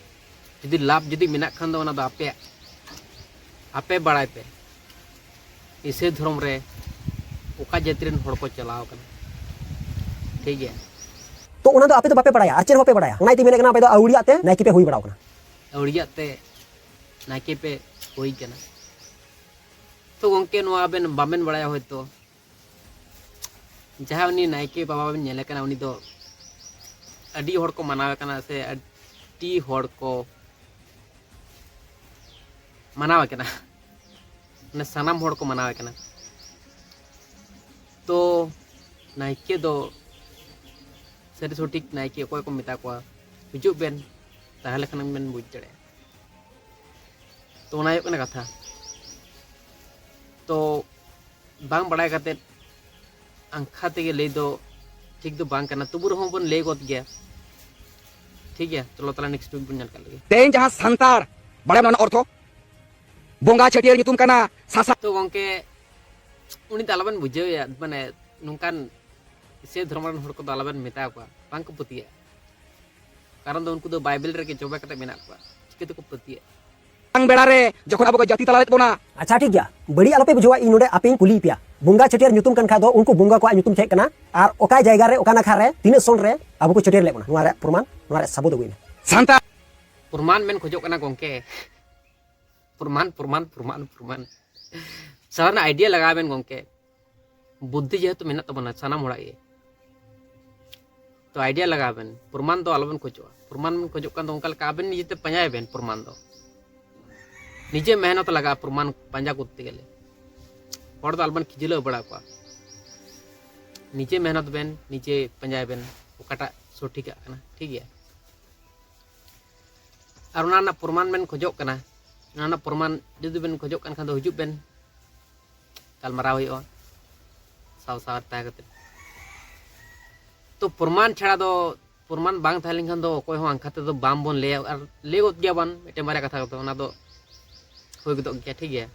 ᱡᱩᱫᱤ ᱞᱟᱵᱷ ᱡᱩᱫᱤ ᱢᱮᱱᱟᱜ ᱠᱷᱟᱱ ᱫᱚ ᱚᱱᱟ ᱫᱚ ᱟᱯᱮᱭᱟᱜ, ᱟᱯᱮ ᱵᱟᱲᱟᱭ ᱯᱮ᱾ ᱤᱥᱟᱹᱭ ᱫᱷᱚᱨᱚᱢ ᱨᱮ ᱚᱠᱟ ᱡᱟᱹᱛᱤ ᱨᱮᱱ ᱦᱚᱲ ᱠᱚ ᱪᱟᱞᱟᱣ ᱠᱟᱱᱟ, ᱴᱷᱤᱠ ᱜᱮᱭᱟ? ᱛᱚ ᱚᱱᱟ ᱫᱚ ᱟᱯᱮ ᱫᱚ ᱵᱟᱯᱮ ᱵᱟᱲᱟᱭᱟ, ᱟᱨ ᱪᱮᱫ ᱦᱚᱸ ᱵᱟᱯᱮ ᱵᱟᱲᱟᱭᱟ᱾ ᱚᱱᱟ ᱤᱭᱟᱹᱛᱮ ᱢᱮᱱᱮᱫ ᱠᱟᱱᱟ, ᱟᱯᱮ ᱫᱚ ᱟᱹᱣᱲᱤᱭᱟᱜ ᱛᱮ ᱱᱟᱭᱠᱮ ᱯᱮ ᱦᱩᱭ ᱵᱟᱲᱟᱣ ᱠᱟᱱᱟ᱾ ᱟᱹᱣᱲᱤᱭᱟᱜ ᱛᱮ ᱱᱟᱭᱠᱮ ᱯᱮ ᱦᱩᱭ ᱠᱟᱱᱟ᱾ ᱛᱚ ᱜᱚᱢᱠᱮ, ᱱᱚᱣᱟ ᱟᱵᱮᱱ ᱵᱟᱵᱮᱱ ᱵᱟᱲᱟᱭᱟ ᱦᱚᱭᱛᱚ, ᱡᱟᱦᱟᱸ ᱩᱱᱤ ᱱᱟᱭᱠᱮ ᱵᱟᱵᱟ ᱵᱮᱱ ᱧᱮᱞᱮ ᱠᱟᱱᱟ, ᱩᱱᱤ ᱫᱚ ᱟᱹᱰᱤ ᱦᱚᱲ ᱠᱚ ᱢᱟᱱᱟᱣᱮ ᱠᱟᱱᱟ, ᱥᱮ ᱟᱹᱰᱤ ᱦᱚᱲ ᱠᱚ ᱢᱟᱱᱟᱣᱮ ᱠᱟᱱᱟ, ᱢᱟᱱᱮ ᱥᱟᱱᱟᱢ ᱦᱚᱲ ᱠᱚ ᱢᱟᱱᱟᱣᱮ ᱠᱟᱱᱟ᱾ ᱱᱟᱭᱠᱮ ᱫᱚ ᱥᱟᱹᱨᱤ ᱥᱚᱴᱷᱤᱠ ᱱᱟᱭᱠᱮ ᱚᱠᱚᱭ ᱠᱚ ᱢᱮᱛᱟ ᱠᱚᱣᱟ, ᱦᱤᱡᱩᱜ ᱵᱮᱱ, ᱛᱟᱦᱚᱞᱮ ᱠᱷᱟᱱ ᱵᱮᱱ ᱵᱩᱡᱽ ᱫᱟᱲᱮᱭᱟᱜᱼᱟ᱾ ᱛᱚ ᱚᱱᱟ ᱦᱩᱭᱩᱜ ᱠᱟᱱᱟ ᱠᱟᱛᱷᱟ᱾ ᱛᱚ ᱵᱟᱝ ᱵᱟᱲᱟᱭ ᱠᱟᱛᱮᱫ ᱟᱝᱠᱷᱟ ᱛᱮᱜᱮ ᱞᱟᱹᱭ ᱫᱚ ᱴᱷᱤᱠ ᱫᱚ ᱵᱟᱝ ᱠᱟᱱᱟ, ᱛᱚᱵᱩ ᱨᱮᱦᱚᱸ ᱵᱚᱱ ᱞᱟᱹᱭ ᱜᱚᱫ ᱜᱮᱭᱟ᱾ ᱴᱷᱤᱠ ᱜᱮᱭᱟ, ᱪᱚᱞᱚ ᱛᱟᱦᱚᱞᱮ ᱱᱮᱠᱥᱴ ᱩᱭᱤᱠ ᱵᱚᱱ ᱧᱮᱞ ᱠᱟᱜ ᱞᱮᱜᱮ᱾ ᱛᱮᱦᱮᱧ ᱡᱟᱦᱟᱸ ᱥᱟᱱᱛᱟᱲ, ᱵᱟᱲᱟᱭ ᱢᱮᱱᱟᱜᱼᱟ ᱚᱱᱟ ᱚᱨᱛᱷᱚ, ᱵᱚᱸᱜᱟ ᱪᱷᱟᱹᱴᱭᱟᱹᱨ ᱧᱩᱛᱩᱢ ᱠᱟᱱᱟ ᱥᱟᱥᱟ᱾ ᱛᱚ ᱜᱚᱝᱠᱮ, ᱩᱱᱤ ᱫᱚ ᱟᱞᱚᱵᱮᱱ ᱵᱩᱡᱷᱟᱹᱣᱮᱭᱟ, ᱢᱟᱱᱮ ᱱᱚᱝᱠᱟᱱ ᱥᱮ ᱫᱷᱚᱨᱚᱢ ᱨᱮᱱ ᱦᱚᱲ ᱠᱚᱫᱚ ᱟᱞᱚᱵᱮᱱ ᱢᱮᱛᱟ ᱠᱚᱣᱟ, ᱵᱟᱝ ᱠᱚ ᱯᱟᱹᱛᱭᱟᱹᱜᱼᱟ᱾ ᱠᱟᱨᱚᱱ ᱫᱚ ᱩᱱᱠᱩ ᱫᱚ ᱵᱟᱭᱵᱮᱞ ᱨᱮᱜᱮ ᱡᱚᱵᱮ ᱠᱟᱛᱮ ᱢᱮᱱᱟᱜ ᱠᱚᱣᱟ, ᱪᱤᱠᱟᱹ ᱛᱮᱠᱚ ᱯᱟᱹᱛᱭᱟᱹᱜᱼᱟ? ᱢᱟᱲᱟᱝ ᱵᱮᱲᱟ ᱨᱮ ᱡᱚᱠᱷᱚᱱ ᱟᱵᱚ ᱠᱚ ᱡᱟᱹᱛᱤ ᱛᱟᱞᱟ ᱞᱮᱫ ᱵᱚᱱᱟ᱾ ᱟᱪᱪᱷᱟ, ᱴᱷᱤᱠ ᱜᱮᱭᱟ, ᱵᱟᱹᱲᱤᱡ ᱟᱞᱚᱯᱮ ᱵᱩᱡᱷᱟᱹᱣᱟ, ᱤᱧ ᱱᱚᱰᱮ ᱟᱯᱮᱧ ᱠᱩᱞᱤᱭᱮᱫ ᱯᱮᱭᱟ, ᱵᱚᱸᱜᱟ ᱪᱷᱟᱹᱴᱭᱟᱹᱨ ᱧᱩᱛᱩᱢ ᱠᱟᱱ ᱠᱷᱟᱡ ᱫᱚ ᱩᱱᱠᱩ ᱵᱚᱸᱜᱟ ᱠᱚᱣᱟᱜ ᱧᱩᱛᱩᱢ ᱪᱮᱫ ᱠᱟᱱᱟ? ᱟᱨ ᱚᱠᱟ ᱡᱟᱭᱜᱟ ᱨᱮ, ᱚᱠᱟ ᱱᱟᱠᱷᱟ ᱨᱮ, ᱛᱤᱱᱟᱹᱜ ᱥᱚᱱ ᱨᱮ ᱟᱵᱚ ᱠᱚ ᱪᱷᱟᱹᱴᱭᱟᱹᱨ ᱞᱮᱫ ᱵᱚᱱᱟ? ᱱᱚᱣᱟ ᱨᱮᱭᱟᱜ ᱯᱨᱚᱢᱟᱱ, ᱱᱚᱣᱟ ᱨᱮᱭᱟᱜ ᱥᱟᱵᱩᱛ ᱟᱹᱜᱩᱭ ᱢᱮ᱾ ᱥᱟᱱᱛᱟᱲ᱾ ᱯᱨᱚᱢᱟᱱ ᱵᱮᱱ ᱠᱷᱚᱡᱚᱜ ᱠᱟᱱᱟ ᱜᱚᱝᱠᱮ? ᱯᱨᱚᱢᱟᱱ, ᱯᱨᱚᱢᱟᱱ, ᱯᱨᱚᱢᱟᱱ, ᱯᱨᱚᱢᱟᱱ᱾ ᱥᱟᱞᱟ ᱨᱮᱱᱟᱜ ᱟᱭᱰᱤᱭᱟ ᱞᱟᱜᱟᱣ ᱵᱮᱱ ᱜᱚᱝᱠᱮ᱾ ᱵᱩᱫᱽᱫᱷᱤ ᱡᱮᱦᱮᱛᱩ ᱢᱮᱱᱟᱜ ᱛᱟᱵᱚᱱᱟ ᱥᱟᱱᱟᱢ ᱦᱚᱲᱟᱜ ᱜᱮ, ᱛᱚ ᱟᱭᱰᱤᱭᱟ ᱞᱟᱜᱟᱣ ᱵᱮᱱ, ᱯᱨᱚᱢᱟᱱ ᱫᱚ ᱟᱞᱚᱵᱮᱱ ᱠᱷᱚᱡᱚᱜᱼᱟ᱾ ᱯᱨᱚᱢᱟᱱ ᱵᱮᱱ ᱠᱷᱚᱡᱚᱜ ᱠᱷᱟᱱ ᱫᱚ ᱚᱱᱠᱟ ᱞᱮᱠᱟ ᱟᱵᱮᱱ ᱱᱤᱡᱮᱛᱮ ᱯᱟᱸᱡᱟᱭ ᱵᱮᱱ ᱯᱨᱚᱢᱟᱱ ᱫᱚ᱾ ᱱᱤᱡᱮ ᱢᱮᱦᱱᱚᱛ ᱞᱟᱜᱟᱜᱼᱟ ᱯᱨᱚᱢᱟᱱ ᱯᱟᱸᱡᱟ ᱠᱚᱨᱛᱮ ᱜᱮᱞᱮ᱾ ᱦᱚᱲ ᱫᱚ ᱟᱞᱚᱵᱮᱱ ᱠᱷᱤᱡᱞᱟᱹᱣ ᱵᱟᱲᱟ ᱠᱚᱣᱟ᱾ ᱱᱤᱡᱮ ᱢᱮᱦᱱᱚᱛ ᱵᱮᱱ, ᱱᱤᱡᱮ ᱯᱟᱸᱡᱟᱭ ᱵᱮᱱ ᱚᱠᱟᱴᱟᱜ ᱥᱚᱴᱷᱤᱠᱟᱜ ᱠᱟᱱᱟ, ᱴᱷᱤᱠ ᱜᱮᱭᱟ? ᱟᱨ ᱚᱱᱟ ᱨᱮᱱᱟᱜ ᱯᱨᱚᱢᱟᱱ ᱵᱮᱱ ᱠᱷᱚᱡᱚᱜ ᱠᱟᱱᱟ, ᱚᱱᱟ ᱨᱮᱱᱟᱜ ᱯᱨᱚᱢᱟᱱ ᱡᱩᱫᱤ ᱵᱮᱱ ᱠᱷᱚᱡᱚᱜ ᱠᱟᱱ ᱠᱷᱟᱱ ᱫᱚ ᱦᱤᱡᱩᱜ ᱵᱮᱱ, ᱜᱟᱞᱢᱟᱨᱟᱣ ᱦᱩᱭᱩᱜᱼᱟ ᱥᱟᱶ ᱥᱟᱶ ᱛᱟᱦᱮᱸ ᱠᱟᱛᱮ᱾ ᱛᱚ ᱯᱨᱚᱢᱟᱱ ᱪᱷᱟᱲᱟ ᱫᱚ, ᱯᱨᱚᱢᱟᱱ ᱵᱟᱝ ᱛᱟᱦᱮᱸ ᱞᱮᱱᱠᱷᱟᱱ ᱫᱚ ᱚᱠᱚᱭ ᱦᱚᱸ ᱟᱝᱠᱷᱟ ᱛᱮᱫᱚ ᱵᱟᱝ ᱵᱚᱱ ᱞᱟᱹᱭᱟ, ᱟᱨ ᱞᱟᱹᱭ ᱜᱚᱫ ᱜᱮᱭᱟ ᱵᱚᱱ ᱢᱤᱫᱴᱮᱱ ᱵᱟᱨᱭᱟ ᱠᱟᱛᱷᱟ ᱠᱚᱫᱚ, ᱚᱱᱟ ᱫᱚ ᱦᱩᱭ ᱜᱚᱫᱚᱜ ᱜᱮᱭᱟ, ᱴᱷᱤᱠ ᱜᱮᱭᱟ᱾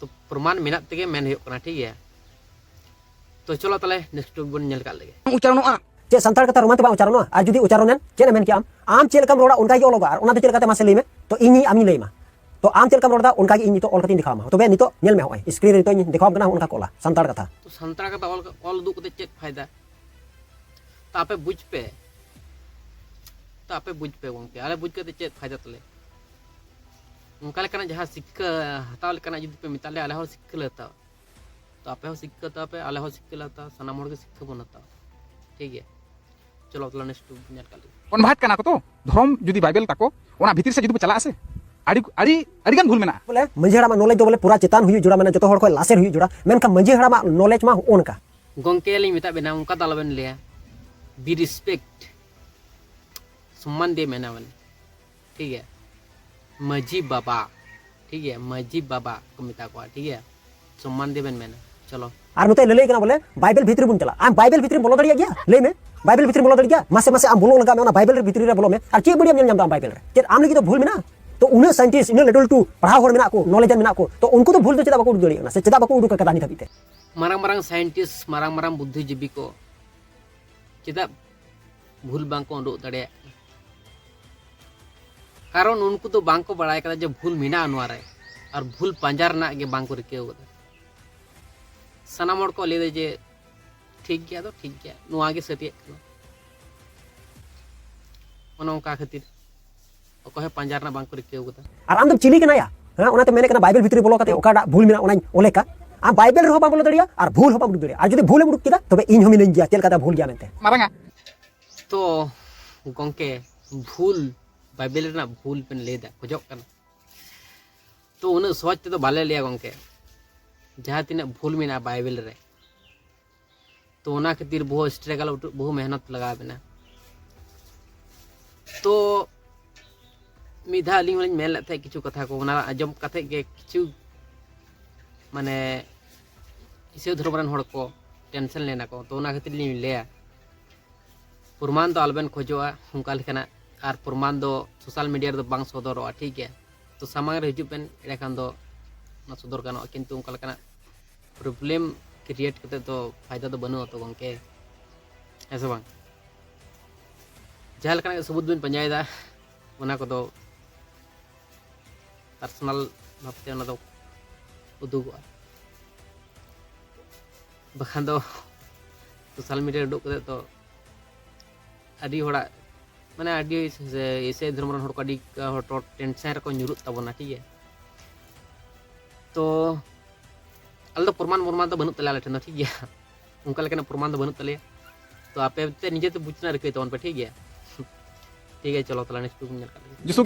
ᱛᱚ ᱯᱨᱚᱢᱟᱱ ᱢᱮᱱᱟᱜ ᱛᱮᱜᱮ ᱢᱮᱱ ᱦᱩᱭᱩᱜ ᱠᱟᱱᱟ, ᱴᱷᱤᱠ ᱜᱮᱭᱟ᱾ ᱛᱚ ᱪᱚᱞᱚ ᱛᱟᱦᱚᱞᱮ ᱱᱮᱠᱥᱴ ᱵᱚᱱ ᱧᱮᱞ ᱠᱟᱜ ᱞᱮᱜᱮ᱾ ᱩᱪᱪᱟᱨᱚᱱᱚᱜᱼᱟ᱾ ᱪᱮᱫ ᱥᱟᱱᱛᱟᱲ ᱠᱟᱛᱷᱟ ᱨᱳᱢᱟᱱ ᱛᱮ ᱵᱟᱝ ᱩᱪᱪᱟᱨᱚᱱᱚᱜᱼᱟ? ᱟᱨ ᱡᱩᱫᱤ ᱩᱪᱪᱟᱨᱚᱱᱮᱱ, ᱪᱮᱫ ᱮᱢ ᱢᱮᱱ ᱠᱮᱜᱼᱟᱢ? ᱟᱢ ᱪᱮᱫ ᱞᱮᱠᱟᱢ ᱨᱚᱲᱟ ᱚᱱᱠᱟ ᱜᱮ ᱚᱞᱚᱜᱚᱜᱼᱟ, ᱟᱨ ᱚᱱᱟ ᱫᱚ ᱪᱮᱫ ᱞᱮᱠᱟᱛᱮ ᱢᱟᱥᱮ ᱞᱟᱹᱭ ᱢᱮ? ᱛᱚ ᱤᱧ ᱟᱢᱤᱧ ᱞᱟᱹᱭ ᱟᱢᱟ᱾ ᱛᱚ ᱟᱢ ᱪᱮᱫ ᱞᱮᱠᱟᱢ ᱨᱚᱲ ᱮᱫᱟ ᱚᱱᱠᱟ ᱜᱮ ᱤᱧ ᱱᱤᱛᱚᱜ ᱚᱞ ᱠᱟᱛᱮᱧ ᱫᱮᱠᱷᱟᱣ ᱟᱢᱟ᱾ ᱛᱚᱵᱮ ᱱᱤᱛᱚᱜ ᱧᱮᱞ ᱢᱮ, ᱦᱚᱸᱜᱼᱚᱭ ᱥᱠᱨᱤᱱ ᱨᱮ ᱱᱤᱛᱚᱜ ᱤᱧ ᱫᱮᱠᱷᱟᱣ ᱟᱢ ᱠᱟᱱᱟ ᱦᱚᱸᱜᱼᱚ ᱱᱚᱝᱠᱟ ᱠᱚ ᱚᱞᱟ ᱥᱟᱱᱛᱟᱲ ᱠᱟᱛᱷᱟ᱾ ᱛᱚ ᱥᱟᱱᱛᱟᱲ ᱠᱟᱛᱷᱟ ᱚᱞ, ᱚᱞ ᱩᱫᱩᱜ ᱠᱟᱛᱮ ᱪᱮᱫ ᱯᱷᱟᱭᱫᱟ? ᱛᱚ ᱟᱯᱮ ᱵᱩᱡᱽ ᱯᱮ, ᱛᱚ ᱟᱯᱮ ᱵᱩᱡᱽ ᱯᱮ ᱜᱚᱝᱠᱮ, ᱟᱞᱮ ᱵᱩᱡᱽ ᱠᱟᱛᱮ ᱪᱮᱫ ᱯᱷᱟᱭᱫᱟ ᱛᱟᱞᱮ? ᱚᱱᱠᱟ ᱞᱮᱠᱟᱱᱟᱜ ᱡᱟᱦᱟᱸ ᱥᱤᱠᱠᱷᱟ ᱦᱟᱛᱟᱣ ᱞᱮᱠᱟᱱᱟᱜ ᱡᱩᱫᱤ ᱯᱮ ᱢᱮᱛᱟ ᱞᱮᱭᱟ, ᱟᱞᱮ ᱦᱚᱸ ᱥᱤᱠᱠᱷᱟ ᱞᱮ ᱦᱟᱛᱟᱣᱟ᱾ ᱛᱚ ᱟᱯᱮ ᱦᱚᱸ ᱥᱤᱠᱠᱷᱟ ᱦᱟᱛᱟᱣ ᱯᱮ, ᱟᱞᱮ ᱦᱚᱸ ᱥᱤᱠᱠᱷᱟ ᱞᱮ ᱦᱟᱛᱟᱣᱟ, ᱥᱟᱱᱟᱢ ᱦᱚᱲ ᱜᱮ ᱥᱤᱠᱠᱷᱟ ᱵᱚᱱ ᱦᱟᱛᱟᱣᱟ, ᱴᱷᱤᱠ ᱜᱮᱭᱟ? ᱪᱚᱞᱚ ᱛᱟᱦᱞᱮ ᱱᱮᱠᱥᱴ ᱧᱮᱞ ᱠᱟᱜ ᱞᱮᱜᱮ᱾ ᱠᱚᱱᱵᱷᱟᱨᱴ ᱠᱟᱱᱟ ᱠᱚ ᱛᱚ, ᱫᱷᱚᱨᱚᱢ ᱡᱩᱫᱤ ᱵᱟᱭᱵᱮᱞ ᱛᱟᱠᱚ, ᱚᱱᱟ ᱵᱷᱤᱛᱤᱨ ᱥᱮᱫ ᱡᱩᱫᱤ ᱵᱚ ᱪᱟᱞᱟᱜᱼᱟ ᱥᱮ, ᱟᱹᱰᱤ, ᱟᱹᱰᱤ, ᱟᱹᱰᱤ ᱜᱟᱱ ᱵᱷᱩᱞ ᱢᱮᱱᱟᱜᱼᱟ᱾ ᱵᱚᱞᱮ ᱢᱟᱹᱡᱷᱤ ᱦᱟᱲᱟᱢᱟᱜ ᱱᱚᱞᱮᱡᱽ ᱫᱚ ᱵᱚᱞᱮ ᱯᱩᱨᱟ ᱪᱮᱛᱟᱱ ᱦᱩᱭᱩᱜ ᱡᱚᱲᱟ, ᱢᱟᱱᱮ ᱡᱚᱛᱚ ᱦᱚᱲ ᱠᱷᱚᱱ ᱞᱟᱥᱮᱨ ᱦᱩᱭᱩᱜ ᱡᱚᱲᱟ, ᱢᱮᱱᱠᱷᱟᱱ ᱢᱟᱹᱡᱷᱤ ᱦᱟᱲᱟᱢᱟᱜ ᱱᱚᱞᱮᱡᱽ ᱢᱟ ᱦᱚᱸᱜᱼᱚ ᱱᱚᱝᱠᱟ᱾ ᱜᱚᱝᱠᱮ, ᱞᱤᱧ ᱢᱮᱛᱟᱜ ᱵᱮᱱᱟ, ᱚᱱᱠᱟ ᱫᱚ ᱟᱞᱚᱵᱮᱱ ᱞᱟᱹᱭᱟ᱾ Be respect, ᱥᱚᱢᱢᱟᱱ ᱫᱤᱭᱮ ᱢᱮᱱᱟ ᱵᱮᱱ, ᱴᱷᱤᱠ ᱜᱮᱭᱟ? ᱢᱟᱹᱡᱷᱤ ᱵᱟᱵᱟ, ᱴᱷᱤᱠ ᱜᱮᱭᱟ, ᱢᱟᱹᱡᱷᱤ ᱵᱟᱵᱟ ᱠᱚ ᱢᱮᱛᱟ ᱠᱚᱣᱟ, ᱴᱷᱤᱠ ᱜᱮᱭᱟ? ᱥᱚᱢᱢᱟᱱ ᱫᱤᱭᱮ ᱵᱮᱱ ᱢᱮᱱᱟ᱾ ᱪᱚᱞᱚ᱾ ᱟᱨ ᱱᱚᱛᱮ ᱞᱟᱹᱞᱟᱹᱭ ᱠᱟᱱᱟ ᱵᱚᱞᱮ ᱵᱟᱭᱵᱮᱞ ᱵᱷᱤᱛᱨᱤ ᱵᱚᱱ ᱪᱟᱞᱟᱜᱼᱟ᱾ ᱟᱢ ᱵᱟᱭᱵᱮᱞ ᱵᱷᱤᱛᱨᱤᱢ ᱵᱚᱞᱚ ᱫᱟᱲᱮᱭᱟᱜ ᱜᱮᱭᱟ? ᱞᱟᱹᱭ ᱢᱮ, ᱵᱟᱭᱵᱮᱞ ᱵᱷᱤᱛᱨᱤᱢ ᱵᱚᱞᱚ ᱫᱟᱲᱮᱭᱟᱜ ᱜᱮᱭᱟ? ᱢᱟᱥᱮ ᱢᱟᱥᱮ ᱟᱢ ᱵᱚᱞᱚ ᱞᱟᱜᱟᱣ ᱢᱮ ᱚᱱᱟ ᱵᱟᱭᱵᱮᱞ ᱵᱷᱤᱛᱨᱤ ᱨᱮ ᱵᱚᱞᱚ ᱢᱮ᱾ ᱟᱨ ᱪᱮᱫ ᱵᱟᱹᱲᱤᱡ ᱮᱢ ᱧᱮᱞ ᱧᱟᱢ ᱮᱫᱟ ᱟᱢ ᱵᱟᱭᱵᱮᱞ ᱨᱮ? ᱪᱮᱫ ᱟᱢ ᱞᱟᱹᱜᱤᱫ ᱫᱚ ᱵᱷᱩᱞ ᱢᱮᱱᱟᱜᱼᱟ? ᱛᱚ ᱩᱱᱟᱹᱜ ᱥᱟᱭᱮᱱᱴᱤᱥᱴ, ᱩᱱᱟᱹᱜ ᱞᱟᱹᱴᱩ ᱞᱟᱹᱴᱩ ᱯᱟᱲᱦᱟᱣ ᱦᱚᱲ ᱢᱮᱱᱟᱜ ᱠᱚ, ᱱᱚᱞᱮᱡᱟᱱ ᱢᱮᱱᱟᱜ ᱠᱚ, ᱛᱚ ᱩᱱᱠᱩ ᱫᱚ ᱵᱷᱩᱞ ᱫᱚ ᱪᱮᱫᱟᱜ ᱵᱟᱠᱚ ᱩᱰᱩᱠ ᱫᱟᱲᱮᱭᱟᱜ ᱠᱟᱱᱟ ᱥᱮ ᱪᱮᱫᱟᱜ ᱵᱟᱠᱚ ᱩᱰᱩᱠ ᱟᱠᱟᱫᱟ ᱱᱤᱛ ᱦᱟᱹᱵᱤᱡ ᱛᱮ? ᱢᱟᱨᱟᱝ ᱢᱟᱨᱟᱝ ᱥᱟᱭᱮᱱᱴᱤᱥᱴ, ᱢᱟᱨᱟᱝ ᱢᱟᱨᱟᱝ ᱵᱩᱫᱽᱫᱷᱤᱡᱤᱵᱤ ᱠᱚ ᱪᱮᱫᱟᱜ ᱵᱷᱩᱞ ᱵᱟᱝ ᱠᱚ ᱩᱰᱩᱠ ᱫᱟᱲᱮᱭᱟᱜ ᱠᱟᱱᱟ? ᱠᱟᱨᱚᱱ ᱩᱱᱠᱩ ᱫᱚ ᱵᱟᱝ ᱠᱚ ᱵᱟᱲᱟᱭ ᱠᱟᱫᱟ ᱡᱮ ᱵᱷᱩᱞ ᱢᱮᱱᱟᱜᱼᱟ ᱱᱚᱣᱟ ᱨᱮ, ᱟᱨ ᱵᱷᱩᱞ ᱯᱟᱸᱡᱟ ᱨᱮᱱᱟᱜ ᱜᱮ ᱵᱟᱝ ᱠᱚ ᱨᱤᱠᱟᱹᱣ ᱠᱟᱫᱟ᱾ ᱥᱟᱱᱟᱢ ᱦᱚᱲ ᱠᱚ ᱞᱟᱹᱭᱫᱟ ᱡᱮ ᱴᱷᱤᱠ ᱜᱮᱭᱟ, ᱫᱚ ᱴᱷᱤᱠ ᱜᱮᱭᱟ, ᱱᱚᱣᱟ ᱜᱮ ᱥᱟᱹᱨᱤᱭᱟᱜ ᱠᱟᱱᱟ᱾ ᱚᱱᱮ ᱚᱱᱠᱟ ᱠᱷᱟᱹᱛᱤᱨ ᱚᱠᱚᱭ ᱦᱚᱸ ᱯᱟᱸᱡᱟ ᱨᱮᱱᱟᱜ ᱵᱟᱝ ᱠᱚ ᱨᱤᱠᱟᱹᱣ ᱠᱟᱫᱟ᱾ ᱟᱨ ᱟᱢ ᱫᱚᱢ ᱪᱤᱞᱤ ᱠᱟᱱᱟᱭᱟ? ᱦᱮᱸ, ᱚᱱᱟᱛᱮ ᱢᱮᱱᱮᱫ ᱠᱟᱱᱟ ᱵᱟᱭᱵᱮᱞ ᱵᱷᱤᱛᱨᱤ ᱵᱚᱞᱚ ᱠᱟᱛᱮ ᱚᱠᱟᱴᱟᱜ ᱵᱷᱩᱞ ᱢᱮᱱᱟᱜᱼᱟ ᱚᱱᱟᱧ ᱚᱞᱮ ᱠᱟᱜ᱾ ᱟᱢ ᱵᱟᱭᱵᱮᱞ ᱨᱮᱦᱚᱸ ᱵᱟᱢ ᱵᱚᱞᱚ ᱫᱟᱲᱮᱭᱟᱜᱼᱟ ᱟᱨ ᱵᱷᱩᱞ ᱦᱚᱸ ᱵᱟᱢ ᱩᱰᱩᱠ ᱫᱟᱲᱮᱭᱟᱜᱼᱟ᱾ ᱟᱨ ᱡᱩᱫᱤ ᱵᱷᱩᱞᱮᱢ ᱩᱰᱩᱠ ᱠᱮᱫᱟ, ᱛᱚᱵᱮ ᱤᱧ ᱦᱚᱸ ᱢᱤᱱᱟᱹᱧ ᱜᱮᱭᱟ ᱪᱮᱫ ᱞᱮᱠᱟᱛᱮ ᱵᱷᱩᱞ ᱜᱮᱭᱟ ᱢᱮᱱᱛᱮ᱾ ᱢᱟᱨᱟᱝᱟ᱾ ᱛᱚ ᱜᱚᱝᱠᱮ, ᱵᱷᱩᱞ, ᱵᱟᱭᱵᱮᱞ ᱨᱮᱱᱟᱜ ᱵᱷᱩᱞ ᱵᱮᱱ ᱞᱟᱹᱭᱫᱟ, ᱠᱷᱚᱡᱚᱜ ᱠᱟᱱᱟ, ᱛᱚ ᱩᱱᱟᱹᱜ ᱥᱚᱦᱚᱡ ᱛᱮᱫᱚ ᱵᱟᱞᱮ ᱞᱟᱹᱭᱟ ᱜᱚᱝᱠᱮ᱾ ᱡᱟᱦᱟᱸ ᱛᱤᱱᱟᱹᱜ ᱵᱷᱩᱞ ᱢᱮᱱᱟᱜᱼᱟ ᱵᱟᱭᱵᱮᱞ ᱨᱮ, ᱛᱚ ᱚᱱᱟ ᱠᱷᱟᱹᱛᱤᱨ ᱵᱚᱦᱩ struggle, ᱵᱚᱦᱩ ᱢᱮᱦᱱᱚᱛ ᱞᱟᱜᱟᱣ ᱵᱮᱱᱟ᱾ ᱛᱚ ᱢᱤᱫ ᱫᱷᱟᱣ ᱟᱹᱞᱤᱧ ᱦᱚᱸᱞᱤᱧ ᱢᱮᱱ ᱞᱮᱫ ᱛᱟᱦᱮᱸᱫ ᱠᱤᱪᱷᱩ ᱠᱟᱛᱷᱟ ᱠᱚ, ᱚᱱᱟ ᱟᱸᱡᱚᱢ ᱠᱟᱛᱮᱫ ᱜᱮ ᱠᱤᱪᱷᱩ ᱢᱟᱱᱮ ᱤᱥᱟᱹᱭ ᱫᱷᱚᱨᱚᱢ ᱨᱮᱱ ᱦᱚᱲ ᱠᱚ ᱴᱮᱱᱥᱮᱱ ᱞᱮᱱᱟ ᱠᱚ, ᱛᱚ ᱚᱱᱟ ᱠᱷᱟᱹᱛᱤᱨ ᱞᱤᱧ ᱞᱟᱹᱭᱟ, ᱯᱨᱚᱢᱟᱱ ᱫᱚ ᱟᱞᱚᱵᱮᱱ ᱠᱷᱚᱡᱚᱜᱼᱟ ᱚᱱᱠᱟ ᱞᱮᱠᱟᱱᱟᱜ, ᱟᱨ ᱯᱨᱚᱢᱟᱱ ᱫᱚ ᱥᱳᱥᱟᱞ ᱢᱤᱰᱤᱭᱟ ᱨᱮᱫᱚ ᱵᱟᱝ ᱥᱚᱫᱚᱨᱚᱜᱼᱟ, ᱴᱷᱤᱠ ᱜᱮᱭᱟ? ᱛᱚ ᱥᱟᱢᱟᱝ ᱨᱮ ᱦᱤᱡᱩᱜ ᱵᱮᱱ, ᱮᱸᱰᱮᱠᱷᱟᱱ ᱫᱚ ᱚᱱᱟ ᱥᱚᱫᱚᱨ ᱜᱟᱱᱚᱜᱼᱟ, ᱠᱤᱱᱛᱩ ᱚᱱᱠᱟ ᱞᱮᱠᱟᱱᱟᱜ ᱯᱨᱚᱵᱞᱮᱢ ᱠᱨᱤᱭᱮᱴ ᱠᱟᱛᱮ ᱫᱚ ᱯᱷᱟᱭᱫᱟ ᱫᱚ ᱵᱟᱹᱱᱩᱜᱼᱟ ᱛᱚ ᱜᱚᱢᱠᱮ, ᱦᱮᱸ ᱥᱮ ᱵᱟᱝ? ᱡᱟᱦᱟᱸ ᱞᱮᱠᱟᱱᱟᱜ ᱜᱮ ᱥᱟᱹᱵᱩᱫ ᱵᱮᱱ ᱯᱟᱸᱡᱟᱭᱮᱫᱟ, ᱚᱱᱟ ᱠᱚᱫᱚ ᱯᱟᱨᱥᱚᱱᱟᱞ ᱵᱷᱟᱵᱽᱛᱮ ᱚᱱᱟ ᱫᱚ ᱩᱫᱩᱜᱚᱜᱼᱟ, ᱵᱟᱠᱷᱟᱱ ᱫᱚ ᱥᱳᱥᱟᱞ ᱢᱤᱰᱤᱭᱟ ᱩᱰᱩᱠ ᱠᱟᱛᱮ ᱫᱚ ᱟᱹᱰᱤ ᱦᱚᱲᱟᱜ, ᱢᱟᱱᱮ ᱟᱹᱰᱤ ᱤᱥᱟᱹᱭ ᱫᱷᱚᱨᱚᱢ ᱨᱮᱱ ᱦᱚᱲ ᱠᱚ ᱟᱹᱰᱤ ᱦᱚᱲ ᱴᱮᱱᱥᱮᱱ ᱨᱮᱠᱚ ᱧᱩᱨᱩᱜ ᱛᱟᱵᱚᱱᱟ, ᱴᱷᱤᱠ ᱜᱮᱭᱟ? ᱛᱚ ᱟᱞᱮ ᱫᱚ ᱯᱨᱚᱢᱟᱱ ᱢᱚᱨᱢᱟᱱ ᱫᱚ ᱵᱟᱹᱱᱩᱜ ᱛᱟᱞᱮᱭᱟ ᱟᱞᱮ ᱴᱷᱮᱱ ᱫᱚ, ᱴᱷᱤᱠ ᱜᱮᱭᱟ? ᱚᱱᱠᱟ ᱞᱮᱠᱟᱱᱟᱜ ᱯᱨᱚᱢᱟᱱ ᱫᱚ ᱵᱟᱹᱱᱩᱜ ᱛᱟᱞᱮᱭᱟ᱾ ᱛᱚ ᱟᱯᱮ ᱛᱮ ᱱᱤᱡᱮ ᱛᱮ ᱵᱩᱡᱽ ᱨᱮᱱᱟᱜ ᱨᱤᱠᱟᱹᱭ ᱛᱟᱵᱚᱱ ᱯᱮ, ᱴᱷᱤᱠ ᱜᱮᱭᱟ? ᱴᱷᱤᱠ ᱜᱮᱭᱟ, ᱪᱚᱞᱚ ᱛᱟᱦᱚᱞᱮ next ᱵᱚᱱ ᱧᱮᱞ ᱠᱟᱜ ᱞᱮᱜᱮ᱾ ᱡᱤᱥᱩ